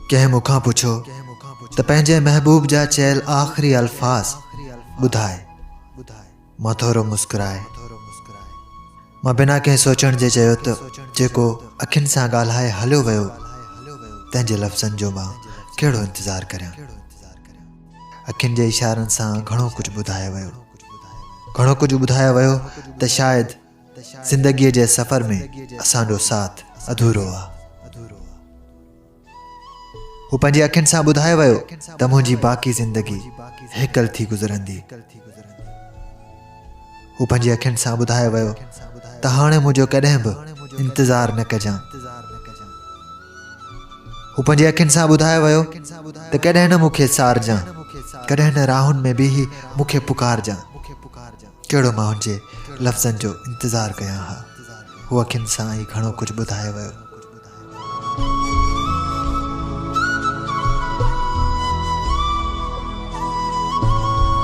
ڪنهن مون کان پڇيو ته پنهنجي محبوب جا چيل آخري الفاظ ٻڌاء. مان ٿورو مسڪرائي مان بنا ڪنهن سوچڻ جي چيو ته جيڪو اکين سان ڳالهائي هليو ويو تنهن جي لفظن جو مان ڪهڙو انتظار ڪريان. اکين جي اشارن سان گهڻو ڪجهه ٻڌايو ويو. گهڻو ڪجهه ٻڌايو ويو ته شايد زندگيء جي سفر ۾ اسان جو ساٿ اڌورو آ. هو پنهنجي اکين سان ٻڌائي ويو ته منهنجي باقي زندگي هيڪل ٿي گذرندي. هو پنهنجي اکين سان ٻڌائي ويو ته هاڻي منهنجو ڪڏهن به انتظار نه ڪجان. هو پنهنجي اکين سان ٻڌائي ويو ته ڪڏهن نه مون کي سارجان، ڪڏهن نه راهن ۾ بيهي مون کي پڪارجان. ڪهڙو مان هن جي لفظن جو انتظار ڪيان ها. هو اکين سان ئي گهڻو ڪجهه ٻڌائي ويو.